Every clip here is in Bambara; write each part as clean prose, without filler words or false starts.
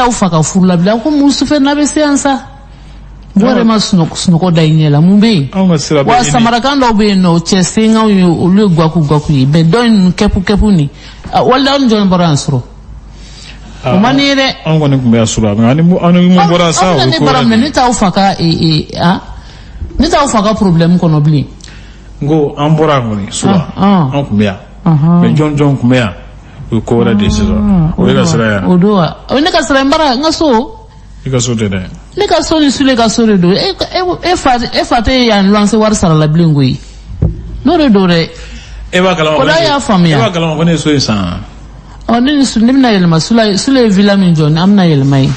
t'aw fa ka furu la bilen. Ko mun sufɛ n'a bɛ se yan sa? Mɔgɔ yɛrɛ ma sunɔgɔ da i ɲɛ la, mun bɛ yen? Anw ka sira bɛ Wa i ni- samarakan dɔw bɛ yen nɔ, cɛ senkanw ye, olu ye gwaku gwaku ye, mais dɔ in ninnu kɛpu kɛpu nin. Ah, walida, aw ni jɔn bɔra yan sɔrɔ? O man di ye dɛ. Anw kɔni tun bɛ yan sura, nka ani mun bɔra sa, Aw o bɛna ye ne ko bara wɛrɛ minɛ. de ye. Ne t'aw fa ka ah, ne t'aw fa ka problème kɔnɔ bilen. N ko an bɔra yan kɔni sura. Ah, ah. An tun bɛ yan, mais jɔn jɔn tun bɛ yan, o ye ko wɛrɛ de ye sisan. O ye ka sira yan. O don wa, o ye ne ka sira ye, n bara n ka so. I ka so tɛ dɛ. Ne ka so ni Sule ka so de don. E fa tɛ yan luwanse wari sara la bilen koyi, n'o de don dɛ. E b'a kalama. O la y'a faamuya. E b'a kalama ko ne ye so in san. Ɔ, ne ni Sule, ne bɛna yɛlɛma. Sule ye villa min jɔ, an bɛna yɛlɛma yen.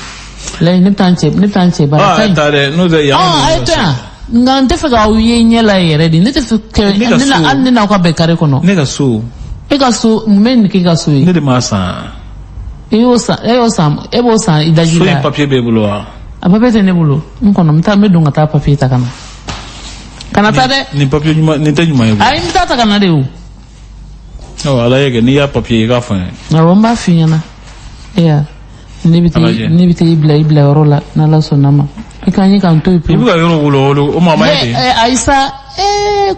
Layi, ne bɛ taa n cɛ, ne bɛ taa n cɛ bara. Ah, Ka a ye ɲi. taa dɛ, n'o tɛ yan. Ɔ, a ye to yan, nka n tɛ fɛ k'aw ye ɲɛ la yɛrɛ de. Ne tɛ fɛ kɛ Ne ka ne na so. Hali ne n'aw ka bɛn kare kɔnɔ. Ne ka so. E ka so, mun bɛ nin k'i ka so ye? Ne de m'a san. E y'o san, e y'o san, e b'o san i daji So in la. papier b'e bolo wa? A papier tɛ ne bolo, n kɔnɔ. N bɛ taa, n bɛ don ka taa papier ta ka na. Kana taa dɛ. Nin papier ɲuman nin tɛ ɲuman ye koyi. Ayi, n bɛ taa ta ka na de o. Ɔ, ala ye kɛ, n'i y'a papier ye, i k'a fɔ n ye. Awɔ, n b'a f'i ɲɛna. Eya, ne bɛ taa Alajɛ. Ne bɛ taa i bila i bila yɔrɔ la, n'Ala sɔnna ma. I ka ɲi k'an to yen I pewu. bɛ ka yɔrɔ wolo wolo, o maa ma ye de. Ayi sa,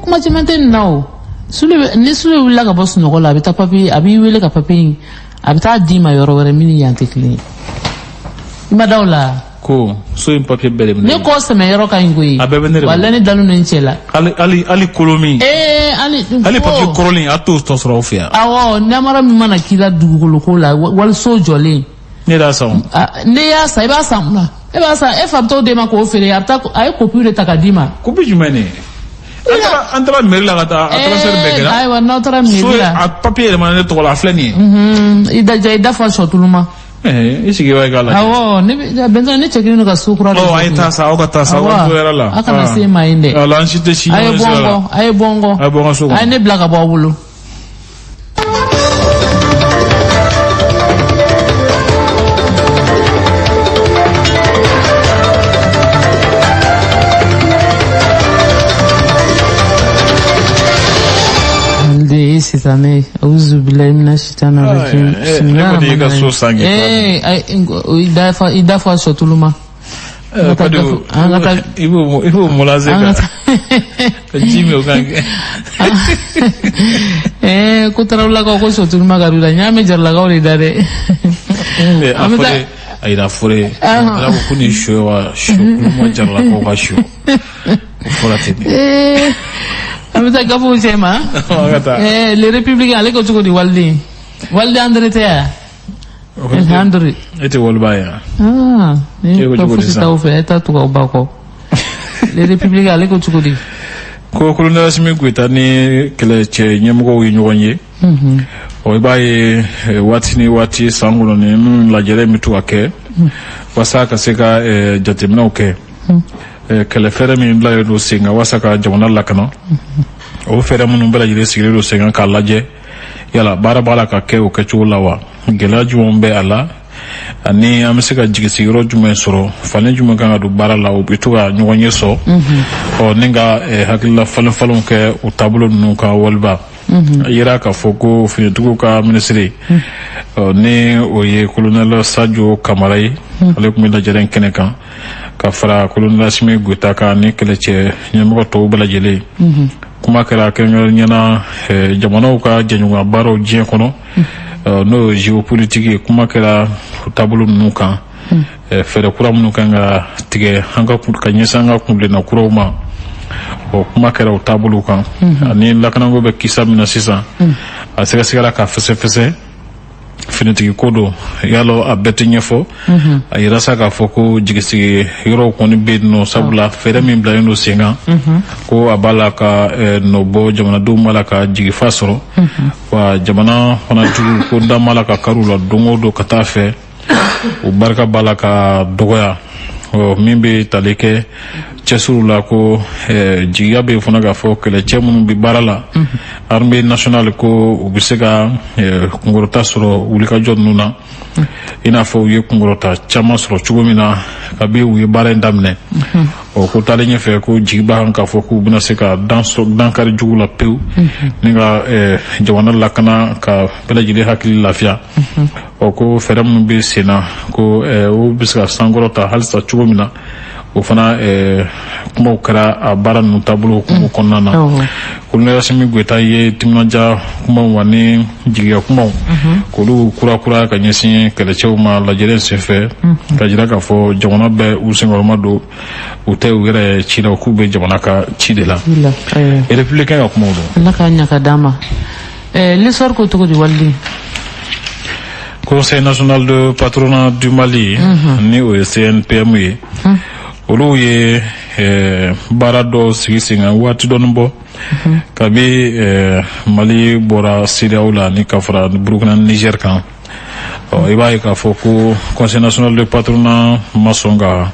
kuma caman tɛ nin na o. Sule ni Sule wulila ka bɔ sunɔgɔ la, a bɛ taa papier, a b'i wele ka papier in, a bɛ taa d'i ma yɔrɔ wɛrɛ min ni yan tɛ kelen ye. I ma da o la? Ko so in papier bɛɛ de bɛ Ne ne bolo. kɔ sɛmɛ yɔrɔ ka ɲi koyi. A bɛɛ bɛ ne de bolo. Walahi, ne dalen don n cɛ la. Hali kolo min. Hali Hali papier kɔrɔlen, a t'o tɔ sɔrɔ aw fɛ yan. Awɔ, namara min mana k'i la dugukolo ko la, wali so jɔlen. Ne y'a san o. Ah, ne y'a san, i b'a san mun na? E b'a san, e fa bɛ t'o d'e ma k'o feere, a bɛ taa, a ye kopi de ta k'a d'i ma. Kopi jumɛn ne? An taara mairie la ka taa a transfert bɛɛ kɛra. Ayiwa, n'aw taara So mairie la. a papier yɛlɛmana ne tɔgɔ la, a filɛ nin ye. I da ja, i da fa sɔtulu ma. I sigi i b'a ye k'a lajɛ. Awɔ, ne bɛ bɛnzan, ne cɛ kelen don ka so kura de Ɔ, jɔ a ye koyi. taa sa, aw ka taa sa, aw ka Awɔ, to hɛrɛ la. a kana se ma yen dɛ. Wala, an si tɛ si A ye ɲɔgɔn bɔ sira n la. kɔ, a ye bɔ n kɔ. A ye bɔ n ka so A ye kɔnɔ. ne bila ka bɔ aw bolo. De sitanɛ, auzu billahi mina shitani rajim. Ne kɔni y'i ka so san k'i to a Ayi, i da fa sɔtulu ma. Kadi An ka taa- i b'o molasser An ka ka taa- ka ji min o kan kɛ. Ko tarawelelakaw ko sɔtulu ma ka d'u la, n y'a mɛn jaralakaw de da dɛ. Mais a An bɛ taa- fɔra a yira fɔra Ahan. ala ko ko nin sɔ ye wa sɔ kuluma jaralakaw ka sɔ, o fɔra ten de. An bɛ taa gafew cɛ ma. An ka taa. Le Républicain, ale ko cogo di? Waliden, waliden Andre tɛ yan? O kɔni tɛ- Andre. E tɛ waliba ye yan. Ah, ni E ko ka cogo di fosi sisan? t'aw fɛ, e t'a tugu aw ba kɔ. Le Républicain, ale ko cogo di? Ko colonel Assimi Goïta ni kɛlɛcɛ ɲɛmɔgɔw ye ɲɔgɔn ye. Ɔ, i b'a ye waati ni waati san kɔnɔ, ninnu lajɛrɛ bɛ to ka kɛ walasa ka se ka jateminɛw kɛ. Kɛlɛ fɛɛrɛ min bilalen don sen kan walasa ka jamana lakana, o fɛɛrɛ minnu bɛɛ lajɛlen sigilen don sen kan k'a lajɛ yala baara b'a la ka kɛ o kɛcogo la wa, gɛlɛya jumɛn bɛ a la, ani an bɛ se ka jigisigiyɔrɔ jumɛn sɔrɔ, falen jumɛn kan ka don baara la, u bɛ to ka ɲɔgɔn ye sɔn. Ɔ, ni ka hakilila falen falenw kɛ o taabolo ninnu kan. Waliba a yira k'a fɔ ko finitigiw ka minisiri, ɔ, ni o ye colonel Sadio Kamara ye, ale tun bɛ lajɛrɛ in kɛnɛ kan ka fara colonel Assimi Goïta kan ni kɛlɛcɛ ɲɛmɔgɔ tɔw bɛɛ lajɛlen. Kuma kɛra kɛrɛnkɛrɛnnenya la jamanaw ka jɛɲɔgɔnya baaraw diɲɛ kɔnɔ, n'o ye géopolitique ye. Kuma kɛra o taabolo ninnu kan, fɛɛrɛ kura minnu kan ka tigɛ an ka ka ɲɛsin an ka kuntilenna kuraw ma, o kuma kɛra o taabolo kan. Ani lakanako bɛ kisa min na sisan, a sɛgɛsɛgɛra ka fɛsɛfɛsɛ. Finitigi ko don, yalɔ a bɛɛ tɛ ɲɛfɔ. A yira sa k'a fɔ ko jigisigi yɔrɔw kɔni bɛ yen nɔ, sabula fɛɛrɛ min bilalen don sen kan, ko a b'a la ka nɔ bɔ, jamanadenw b'a la ka jigifa sɔrɔ, wa jamana fana jugu ko da b'a la ka kari u la don o don ka taa fɛ, o barika b'a la ka dɔgɔya. Ɔ, min bɛ tali kɛ cɛsiriw la, ko jigiya bɛ yen fana k'a fɔ kɛlɛcɛ minnu bɛ baara la armée nationale, ko u bɛ se ka kunkɔrɔta sɔrɔ wulikajɔ ninnu na, i n'a fɔ u ye kunkɔrɔta caman sɔrɔ cogo min na kabi u ye baara in daminɛ. Ɔ, ko taalen ɲɛfɛ, ko jigi b'a kan k'a fɔ k'u bɛna se ka dankari jugu la pewu ni ka jamana lakana, ka bɛɛ lajɛlen hakili lafiya. Ɔ, ko fɛɛrɛ minnu bɛ sen na, ko o bɛ se ka sankɔrɔta halisa cogo min na, o fana kumaw kɛra a baara ninnu taabolo hukumu kɔnɔna na. Colonel Assimi Goïta ye timinandiya kumaw ani jigiya kumaw k'olu kura ka ɲɛsin kɛlɛcɛw ma lajɛrɛ senfɛ, ka jira k'a fɔ jamana bɛ u senkɔrɔma don, u tɛ u yɛrɛ ci la, k'u bɛ jamana ka ci de la. Républicain ka kumaw don. Ala k'a ɲa ka d'an ma. L'Essor ko cogo di, waliden? Conseil national de patronat du Mali, ni o ye CNPM ye, olu ye baara dɔ sigi sen kan waati dɔɔni bɔ kabi Mali bɔra CEDEAO la ni ka fara Burukina ni Niger kan. Ɔ, i b'a ye k'a fɔ ko Conseil national de patronat ma sɔn ka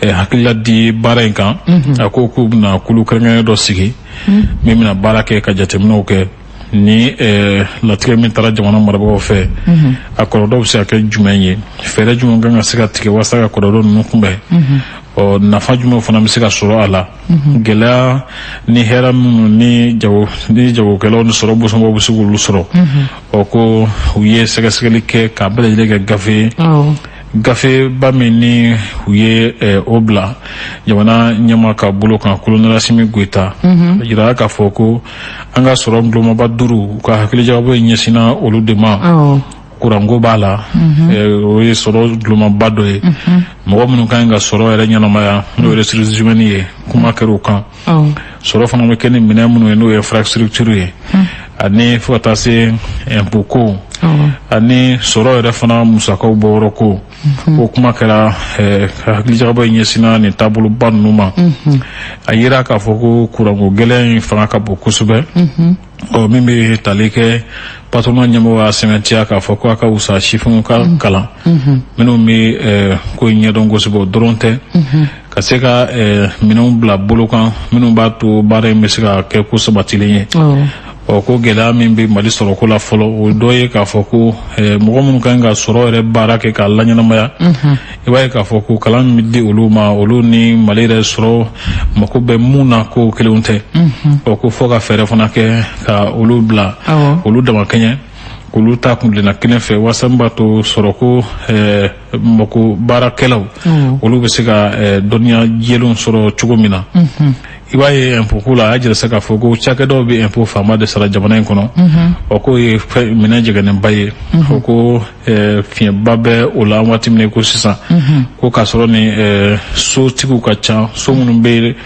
hakilila di baara in kan. A ko k'u bɛna kulu kɛrɛnkɛrɛnnen dɔ sigi min bɛna baara kɛ ka jateminɛw kɛ ni latigɛ min taara jamana marabagaw fɛ, a kɔlɔlɔ bɛ se ka kɛ jumɛn ye, fɛɛrɛ jumɛn kan ka se ka tigɛ walasa ka kɔlɔlɔ ninnu kunbɛn, ɔ, nafa jumɛn fana bɛ se ka sɔrɔ a la, gɛlɛya ni hɛrɛ minnu ni jago ni jagokɛlaw ni sɔrɔ bosɔnbaw bɛ se k'olu sɔrɔ. Ɔ, ko u ye sɛgɛsɛgɛli kɛ k'a bɛɛ lajɛlen kɛ gafe ye, gafeba min ni u ye o bila jamana ɲɛmaa ka bolo kan, Colonel Assimi Goïta, a jira k'a fɔ ko an ka sɔrɔ gulomaba duuru, u ka hakilijagabɔ in ɲɛsinna olu de ma. Kuranko b'a la, o ye sɔrɔ gulomaba dɔ ye. Mɔgɔ minnu ka ɲi ka sɔrɔ yɛrɛ ɲɛnamaya, n'o ye ressources humaines ye, kuma kɛra o kan. Sɔrɔ fana bɛ kɛ ni minɛn minnu ye, n'o ye infrastructure ye, ani fo ka taa se impôt ko, ani sɔrɔ yɛrɛ fana musakaw bɔyɔrɔ ko, o kuma kɛra. Hakilijagabɔ in ɲɛsinna nin taaboloba ninnu ma. A yira k'a fɔ ko kuranko gɛlɛn in fanga ka bon kosɛbɛ. Ɔ, min bɛ tali kɛ patronat ɲɛmɔgɔ y'a sɛmɛntiya k'a fɔ ko a ka wusa sifinw ka kalan minnu bɛ ko in ɲɛdɔn kosɛbɛ. O dɔrɔn tɛ, ka se ka minɛnw bila bolo kan minnu b'a to baara in bɛ se ka kɛ ko sabatilen ye. Ɔ, ko gɛlɛya min bɛ Mali sɔrɔko la fɔlɔ, o dɔ ye k'a fɔ ko mɔgɔ minnu kan ka sɔrɔ yɛrɛ baara kɛ k'a laɲɛnamaya, i b'a ye k'a fɔ ko kalan min bɛ di olu ma, olu ni Mali yɛrɛ sɔrɔ mako bɛ mun na, ko kelenw tɛ. Ɔ, ko fɔ ka fɛɛrɛ fana kɛ ka olu bila olu dama kɛɲɛ, k'olu ta kuntilenna kelen fɛ, walasa min b'a to sɔrɔko mako baarakɛlaw, olu bɛ se ka dɔnniya jɛlenw sɔrɔ cogo min na. I b'a ye impôt ko la, a y'a jira sa k'a fɔ ko cakɛdaw bɛ impôt fanba de sara jamana in kɔnɔ. Ɔ, k'o ye minɛn jɛgɛnnenba ye. O ko fiɲɛba bɛ o la waati min na ko sisan, ko k'a sɔrɔ ni sotigiw ka ca, so minnu bɛ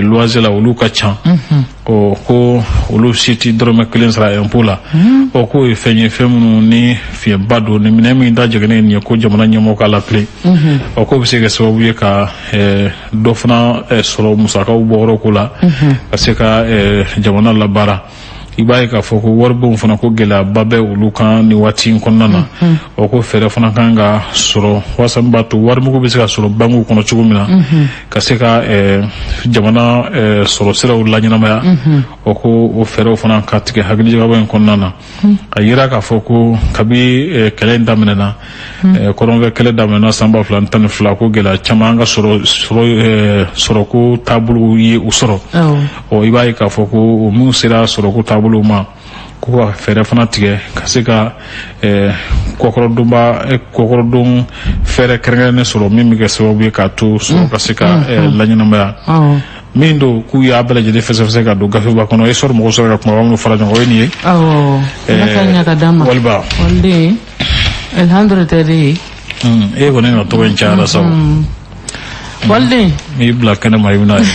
loyer la, olu ka ca. Ɔ, ko olu si tɛ dɔrɔmɛ kelen sara impôt la. Ɔ, k'o ye fɛn ye, fɛn minnu ni fiɲɛba don, ni minɛn min da jɛgɛnnen nin ye, ko jamana ɲɛmɔgɔ k'a latilen. Ɔ, k'o bɛ se kɛ sababu ye ka dɔ fana sɔrɔ musakaw bɔyɔrɔ ko la, ka se ka jamana labaara. I b'a ye k'a fɔ ko waribonw fana, ko gɛlɛyaba bɛ olu kan nin waati in kɔnɔna na. Ɔ, ko fɛɛrɛ fana kan ka sɔrɔ walasa min b'a to warimugu bɛ se ka sɔrɔ bankiw kɔnɔ cogo min na, ka se ka jamana sɔrɔ siraw laɲɛnamaya. Ɔ, ko o fɛɛrɛw fana ka tigɛ hakilijagabɔ in kɔnɔna na. A yira k'a fɔ ko kabi kɛlɛ in daminɛna, kɔrɔnfɛ kɛlɛ daminɛna san 2012, ko gɛlɛya caman an ka sɔrɔko taabolow ye u sɔrɔ. Ɔ, i b'a ye k'a fɔ ko o minnu sera sɔrɔko taabolow ma, ko ka fɛɛrɛ fana tigɛ ka se ka kɔkɔrɔdonba kɔkɔrɔdon fɛɛrɛ kɛrɛnkɛrɛnnen sɔrɔ min bɛ kɛ sababu ye k'a to sɔrɔ ka se ka laɲɛnamaya. Min don k'u y'a bɛɛ lajɛlen fɛsɛfɛsɛ ka don gafeba kɔnɔ, e sɔrɔ mɔgɔ sɔrɔ ka kumaba minnu fara ɲɔgɔn kan, o ye nin ye. Awɔ, Ala ka ɲa ka d'an ma. Waliba. Waliden, alhamdulilayi. E kɔni ka tɔgɔ in cayara sa o. Waliden. N'i bila kɛnɛ ma, i bɛna ye.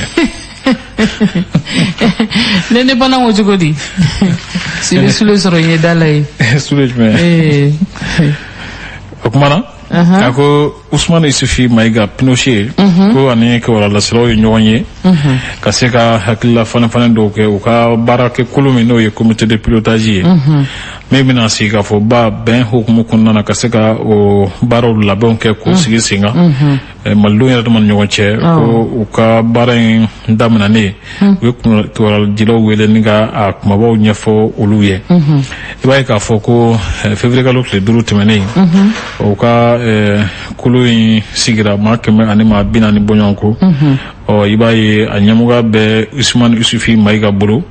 Ne bana ko cogo di, sile sule sɔrɔ n ye da la ye. Sule jumɛn? O kuma na, a ko Ousmane Isufi Mayiga Pinochet, ko ani kibaruyalaselaw ye ɲɔgɔn ye ka se ka hakilila falen falen dɔw kɛ u ka baarakɛ kulu min, n'o ye comité de pilotage ye. Min bɛna sigikafɔba bɛn hukumu kɔnɔna na ka se ka o baaraw labɛnw kɛ k'o sigi sen kan malidenw yɛrɛ dama ni ɲɔgɔn cɛ, ko u ka baara in daminɛnen, u ye kibaruyajilaw wele ni ka a kumabaw ɲɛfɔ olu ye. I b'a ye k'a fɔ ko février kalo tile 5 tɛmɛnen, u ka kulu in sigira, maa 140 bɔɲɔgɔn ko. Ɔ, i b'a ye a ɲɛmɔgɔya bɛ Usumani Isufi Mayiga bolo.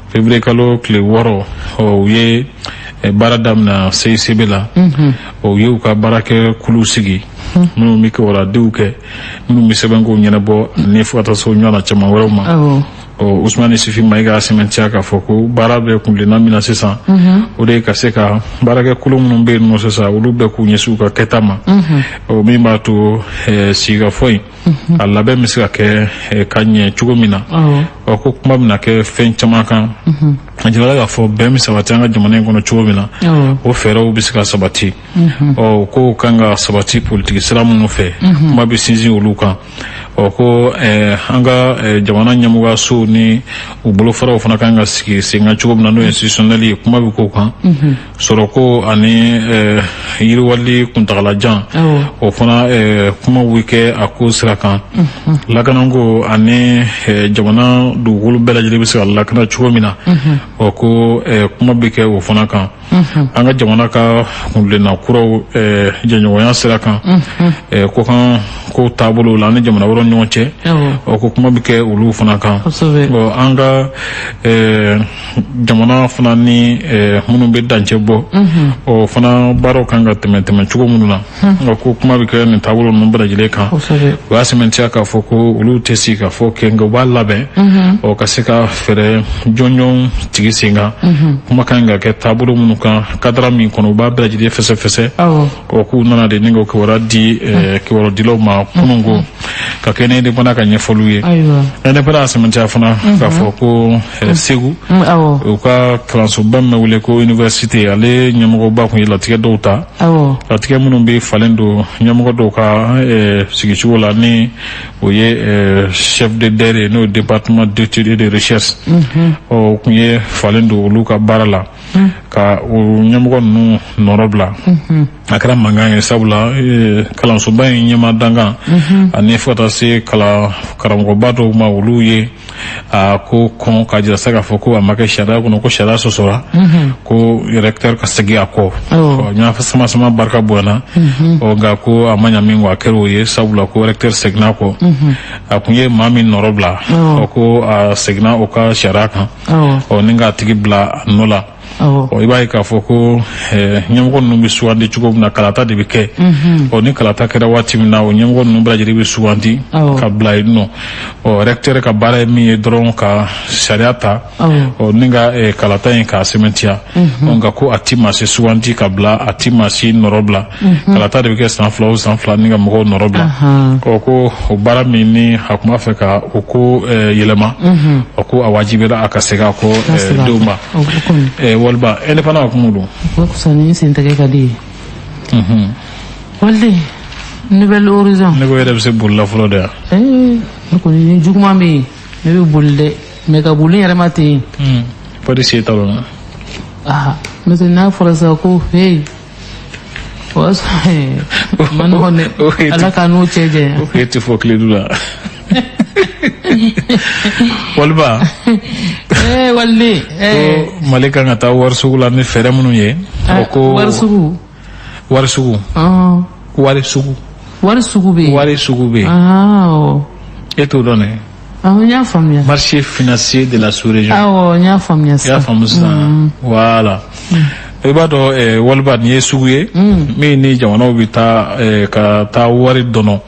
Février kalo tile 6, ɔ, u ye baara daminɛ CICB la. U ye u ka baarakɛ kulu sigi, minnu bɛ kibaruyadenw kɛ, minnu bɛ sɛbɛnkow ɲɛnabɔ, ani fo ka taa se o ɲɔgɔnna caman wɛrɛw ma. Ɔ, Usumani Isufi Mayiga sɛmɛntiya k'a fɔ ko baara bɛ kuntilenna min na sisan, o de ye ka se ka baarakɛ kulu minnu bɛ yen nɔ sisan, olu bɛɛ k'u ɲɛsin u ka kɛta ma, ɔ, min b'a to sigikafɔ in a labɛn bɛ se ka kɛ ka ɲɛ cogo min na. Ɔ, ko kuma bɛna kɛ fɛn caman kan. A jirala k'a fɔ bɛn bɛ sabati an ka jamana in kɔnɔ cogo min na, o fɛɛrɛw bɛ se ka sabati. Ɔ, ko kan ka sabati politiki sira minnu fɛ, kuma bɛ sinsin olu kan. Ɔ, ko an ka jamana ɲɛmɔgɔyasow ni u bolofaraw fana kan ka sigi sen kan cogo min na, n'o ye institutionnel ye, kuma bɛ k'o kan. Sɔrɔko ani yiriwali kuntagalajan, o fana kumaw bɛ kɛ a ko sira kan. Lakanako ani jamana dugukolo bɛɛ lajɛlen bɛ se ka lakana cogo min na, ɔ, ko kuma bɛ kɛ o fana kan. An ka jamana ka kuntilenna kuraw jɛɲɔgɔnya sira kan, kɔkan ko taabolo la ani jamana wɛrɛw ni ɲɔgɔn cɛ, ɔ, ko kuma bɛ kɛ olu fana kan. An ka jamana fana ni minnu bɛ dancɛ bɔ, ɔ, fana baaraw kan ka tɛmɛ tɛmɛ cogo minnu na, nka ko kuma bɛ kɛ nin taabolo ninnu bɛɛ lajɛlen kan. U y'a sɛmɛntiya k'a fɔ ko olu tɛ sigi ka fɔ kɛ, nka u b'a labɛn, ɔ, ka se ka fɛɛrɛ jɔnjɔn sigi sen kan. Kuma kan ka kɛ taabolo minnu kan, cadre min kɔnɔ, u b'a bɛɛ lajɛlen fɛsɛfɛsɛ. Ɔ, k'u nana de ni k'o kibaruya di kibarudilaw ma kununko, ka kɛ ni indépendant ka ɲɛfɔliw ye. Indépendant y'a sɛmɛntiya fana k'a fɔ ko Segu, u ka kalansoba min bɛ wele ko université, ale ɲɛmɔgɔba kun ye latigɛ dɔw ta, latigɛ minnu bɛ falen don ɲɛmɔgɔ dɔw ka sigicogo la, ni o ye chef de DER ye, n'o ye département d'études et de recherche. Ɔ, o kun ye falen don olu ka baara la, ka o ɲɛmɔgɔ ninnu nɔrɔ bila. A kɛra mankan ye, sabula kalansoba in ɲɛma dankan ani fo ka taa se kalan karamɔgɔba dɔw ma, olu ye a ko kɔn k'a jira sa k'a fɔ ko a ma kɛ sariya kɔnɔ, ko sariya sɔsɔra, ko recteur ka segin a kɔ. Ɲɔgɔn sama sama barika bonyana. Ɔ, nka ko a ma ɲa min kɔ, a kɛra o ye, sabula ko recteur seginna kɔ. A kun ye maa min nɔrɔ bila, ɔ, ko a seginna o ka sariya kan, ɔ, ni k'a tigi bila a nɔ la. Ɔ, i b'a ye k'a fɔ ko ɲɛmɔgɔ ninnu bɛ sugandi cogo min na, kalata de bɛ kɛ. Ɔ, ni kalata kɛra waati min na, o ɲɛmɔgɔ ninnu bɛɛ lajɛlen bɛ sugandi ka bila yen nɔ. Ɔ, recteur ka baara ye min ye dɔrɔn, ka sariya ta, ɔ, ni ka kalata in k'a sɛmɛntiya. Ɔ, nka ko a ti maa si sugandi ka bila, a ti maa si nɔrɔ bila. Kalata de bɛ kɛ san 2 o san 2 ni ka mɔgɔw nɔrɔ bila. Ɔ, ko o baara min ni a tun b'a fɛ ka o ko yɛlɛma, ɔ, ko a wajibiyara a ka segin a kɔ denw ma. Waliba indépendant kuma don. O fisa ni sen tɛgɛ ka di ye. Waliden, Nouvel Horizon. Ne ko yɛrɛ bɛ se bolila fɔlɔ de yan. Ee, ne kɔni, ni juguman bɛ yen, ne bɛ boli dɛ, mɛ ka boli yɛrɛ ma ten. Fɔ de se t'a la. Aa, n'o tɛ, n'a fɔra sisan ko hey, o y'a sɔrɔ ma nɔgɔn dɛ, Ala k'an n'o cɛ janya. O tɛ fɔ tile du la. Waliba. Ee waliden. Ko Mali kan ka taa wari sugu la ni fɛɛrɛ minnu ye. O ko wari sugu. Wari sugu. Wari sugu. Wari sugu bɛ yen. Wari sugu bɛ yen. Awɔ. E t'o dɔn dɛ. Awɔ, n y'a faamuya. Marché financier de la sous-région. Awɔ, n y'a faamuya I y'a sisan. faamu sisan, voilà. I b'a dɔn waliba, nin ye sugu ye min ni jamanaw bɛ taa ka taa wari dɔnɔ,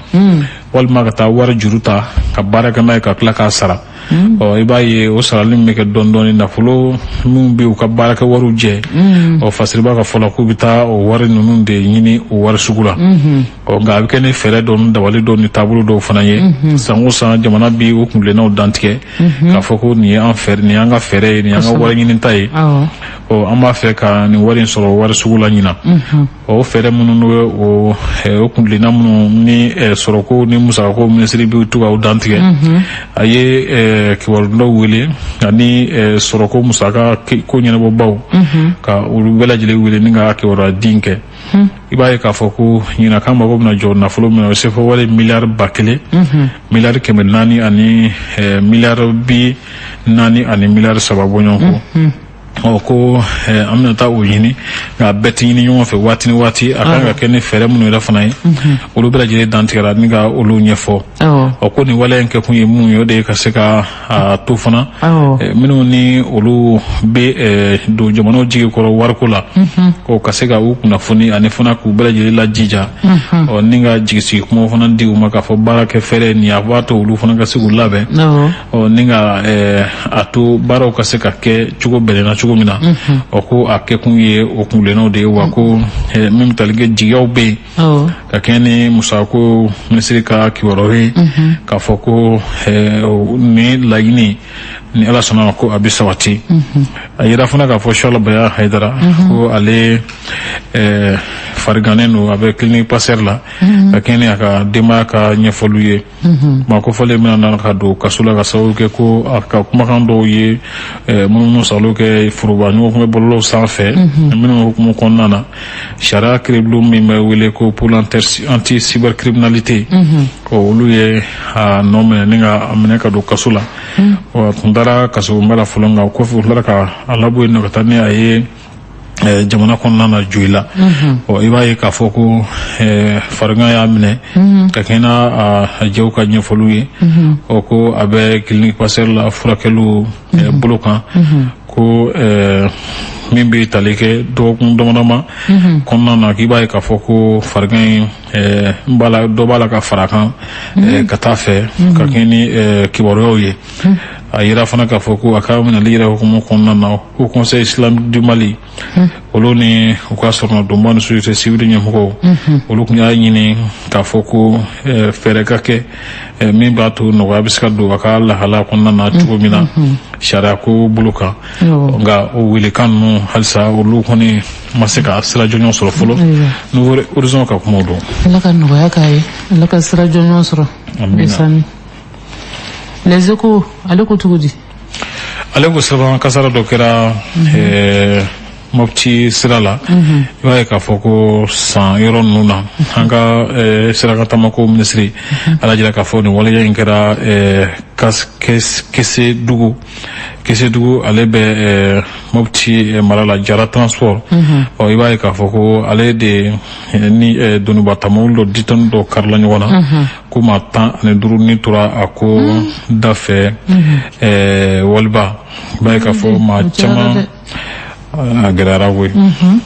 walima ka taa wari juru ta ka baara kɛ n'a ye, ka tila k'a sara. Ɔ, i b'a ye o sarali min bɛ kɛ dɔɔni dɔɔni, nafolo minnu bɛ u ka baarakɛ wariw jɛ. Ɔ, fasiriba ka fɔ la k'u bɛ taa o wari ninnu de ɲini o wari sugu la. Ɔ, nka a bɛ kɛ ni fɛɛrɛ dɔw ni dabali dɔw ni taabolo dɔw fana ye. San o san, jamana bi o kuntilennaw dantigɛ k'a fɔ ko nin ye an fɛɛrɛ, nin y'an ka fɛɛrɛ ye, nin y'an ka wari ɲinita ye. Ɔ, an b'a fɛ ka nin wari in sɔrɔ wari sugu la ɲina. Ɔ, o fɛɛrɛ minnu bɛ o kuntilenna minnu ni sɔrɔko ni musakako minisiri bɛ to ka o dantigɛ, a ye kibarudɔnnaw wele ani sɔrɔko musaka ko ɲɛnabɔbaw, ka olu bɛɛ lajɛlen wele ni ka kibaruya di kɛ. I b'a ye k'a fɔ ko ɲinan k'an mago bɛna jɔ nafolo min na, o CFA wari miliyari 1000, miliyari 400 ani miliyari 40 ani miliyari 3 bɔɲɔgɔn kɔ. Ɔ, ko an bɛna taa o ɲini, nka bɛɛ tɛ ɲini ɲɔgɔn fɛ waati ni waati. A kan ka kɛ ni fɛɛrɛ minnu yɛrɛ fana ye, olu bɛɛ lajɛlen dantigɛra ni ka olu ɲɛfɔ. Ɔ, ko nin waleya in kɛkun ye mun ye? O de ye ka se ka a to fana minnu ni olu bɛ don jamanaw jigi kɔrɔ wariko la, ko ka se ka u kunnafoni ani fana k'u bɛɛ lajɛlen lajija, ɔ, ni ka jigisigi kumaw fana di u ma k'a fɔ baara kɛ fɛɛrɛ nin, a b'a to olu fana ka se k'u labɛn, ɔ, ni ka a to baaraw ka se ka kɛ cogo bɛnnen na cogo min na. Ɔ, ko a kɛkun ye o kuntilennaw de ye wa. Ko min bɛ tali kɛ jigiyaw bɛ yen ka kɛɲɛ ni musako minisiri ka kibaruyaw ye, k'a fɔ ko ni laɲini ni Ala sɔnna ma, ko a bɛ sabati. A yira fana k'a fɔ Charles Baya Hayidara, ko ale farigannen don, a bɛ clinique Pasteur la, ka kɛɲɛ ni a ka denbaya ka ɲɛfɔliw ye. Maa kofɔlen bɛna na ka don kaso la ka sababu kɛ ko a ka kumakan dɔw ye munumunu salo kɛ foroba ɲɔgɔn bɔlɔlɔw sanfɛ, minnu hukumu kɔnɔna na, sariya kiiribulon min bɛ wele ko pour anti cybercriminalité, olu ye a nɔ minɛ ni ka a minɛ ka don kaso la. A tun taara kasobonba la fɔlɔ, nka o kɔfɛ u tilara ka a labɔ yen nɔ ka taa ni a ye jamana kɔnɔna na Joyila. Ɔ, i b'a ye k'a fɔ ko farigan y'a minɛ ka kɛɲɛ n'a a jɛw ka ɲɛfɔliw ye. Ɔ, ko a bɛ clinique Pasteur la furakɛliw bolo kan, ko min bɛ tali kɛ dɔgɔkun dama dama kɔnɔna na, k'i b'a ye k'a fɔ ko farigan in b'a la, dɔ b'a la ka fara a kan ka taa fɛ, ka kɛɲɛ ni kibaruyaw ye. A yira fana k'a fɔ ko a ka minɛli yɛrɛ hukumu kɔnɔna na, Haut Conseil islamique du Mali, olu ni u ka sɔrɔnadonba ni société civile ɲɛmɔgɔw, olu tun y'a ɲini k'a fɔ ko fɛɛrɛ ka kɛ min b'a to nɔgɔya bɛ se ka don a ka lahala kɔnɔna na cogo min na sariya ko bolo kan. Nka o welekan ninnu, halisa olu kɔni ma se ka sira jɔnjɔn sɔrɔ fɔlɔ. Nouveau Horizon ka kumaw don. Ala ka nɔgɔya k'a ye, Ala ka sira jɔnjɔn sɔrɔ. Amina. Les Échos, ale ko cogo di? Ale ko sirabakan kasara dɔ kɛra Mopti sira la. I b'a ye k'a fɔ ko san yɔrɔ ninnu na, an ka sirakan taamako minisiri ala jira k'a fɔ nin waleya in kɛra Kesedugu. Kesedugu, ale bɛ Mopti mara la. Jara Transport, ɔ, i b'a ye k'a fɔ ko ale de ni doniba tamawuli dɔ ditɔni dɔ karila ɲɔgɔn na, ko maa 15 ni tora a ko da fɛ waliba. I b'a ye k'a fɔ maa caman, a gɛlɛyara koyi,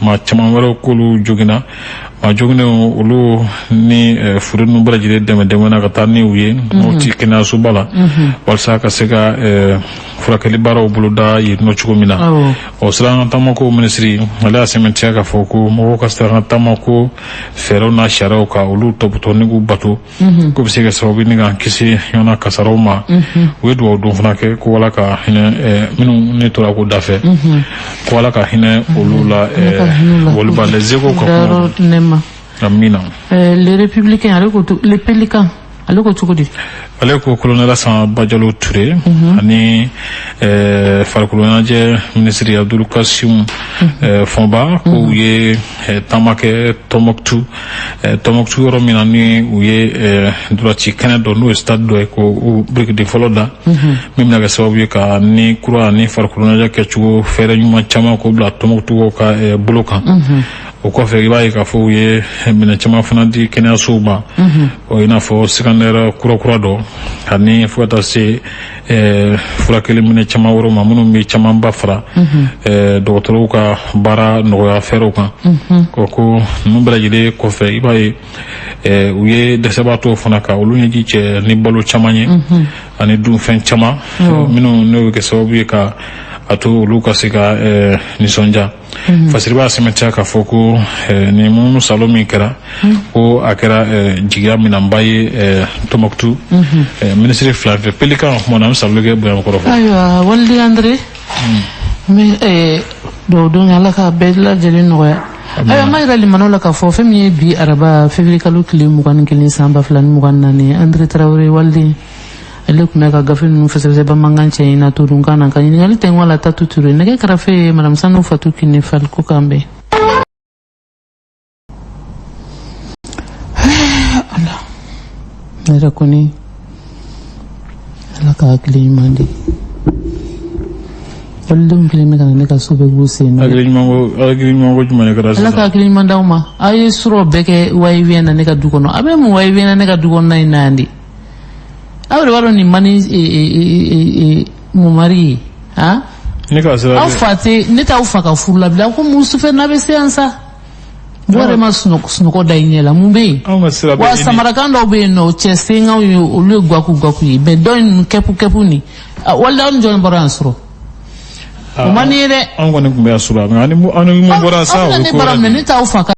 maa caman wɛrɛw k'olu joginna. Maa joginnenw, olu ni furu ninnu bɛɛ lajɛlen dɛmɛ dɛmɛna ka taa ni u ye Mopti kɛnɛyasoba la, walasa ka se ka furakɛli baaraw boloda yen nɔ cogo min na. Ɔ, sirakan taamako minisiri, ale y'a sɛmɛntiya k'a fɔ ko mɔgɔw ka sirakan taamako fɛɛrɛw n'a sariyaw ka olu tɔpɔtɔ ni k'u bato, k'o bɛ se ka sababu ni k'an kisi ɲɔgɔnna kasaraw ma. U ye dugawu don fana kɛ ko Ala ka hinɛ minnu ne tora ko da fɛ, ko Ala ka hinɛ olu la. Waliba, Les Échos ka kuma. Amina. Les Républicains, ale ko, Les Pélicans, ale ko cogo di? Ale ko colonel Asan Bajalo Ture ani farikolo ɲɛnajɛ minisiri Abdul Kasim Fɔnba, ko u ye taama kɛ Tɔnbɔkutu. Tɔnbɔkutu, yɔrɔ min na ni u ye ntolanci kɛnɛ dɔ, n'o ye stade dɔ ye, ko o birikiden fɔlɔ da, min bɛna kɛ sababu ye ka ni kura ni farikolo ɲɛnajɛ kɛcogo fɛɛrɛ ɲuman caman k'o bila Tɔnbɔkutukaw ka bolo kan. O kɔfɛ, i b'a ye k'a fɔ u ye minɛn caman fana di kɛnɛyasow ma, o i n'a fɔ scanner kura dɔ, ani fo ka taa se furakɛli minɛn caman wɛrɛw ma, minnu bɛ camanba fara dɔgɔtɔrɔw ka baara nɔgɔya fɛɛrɛw kan. O ko ninnu bɛɛ lajɛlen kɔfɛ, i b'a ye u ye dɛsɛbaatɔw fana ka olu ɲɛji cɛ ni balo caman ye ani dunfɛn caman, minnu n'o bɛ kɛ sababu ye ka a to olu ka se ka nisɔndiya. Fasiri b'a sɛmɛntiya k'a fɔ ko nin munumunu salo min kɛra, ko a kɛra jigiya minɛnba ye Tɔnbɔkutu. Minisiri fila fɛ, Pelikan ka kuma na, an bɛ salo kɛ bonyamakɔrɔ fɔ. Ayiwa, waliden Andre, n bɛ dugawu don, Ala ka bɛɛ lajɛlen nɔgɔya. Ayiwa, an b'a yira limanaw la k'a fɔ fɛn min ye bi araba, février kalo tile 21, san 2024, Andre Tarawele waliden. Ale tun bɛ ka gafe ninnu fɛsɛfɛsɛ bamanankan cɛ in na todunkan na ka ɲininkali tɛngɔ la Tatu Ture. Nɛgɛ karafe ye madame Sanu Fatu Kine Fali ko k'an bɛn. Ala, ne yɛrɛ kɔni, Ala ka hakili ɲuman di. Walidenw kelen bɛ ka na ne ka so bɛɛ k'u sen nɔ. Hakili ɲuman ko, hakili ɲuman ko jumɛn de kɛra Ala ka sisan? hakili ɲuman d'aw ma. Aw ye surɔ bɛɛ kɛ va-et-vient na ne ka du kɔnɔ. A bɛ mun va-et-vient na ne ka du kɔnɔna in na yan de? Aw de b'a dɔn nin man ni mumari ye han. Ne ka sira Aw fa tɛ ne t'aw fa ka furu la bilen. Aw ko mun sufɛ n'a bɛ se yan sa? Mɔgɔ yɛrɛ ma sunɔgɔ da i ɲɛ la, mun bɛ yen? Anw ka sira Wa bɛ i ni samarakan dɔw bɛ yen nɔ, cɛ senkanw ye, olu ye gaku gaku ye, mais dɔ in ninnu kɛpu kɛpu nin, walima aw ni jɔn bɔra yan sɔrɔ? O man di ye dɛ. Anw kɔni tun bɛ yan sɔrɔ, nka an ni mun bɔra sa, Aw o bɛna ye ne ko bara wɛrɛ minɛ de ne ye. t'aw fa ka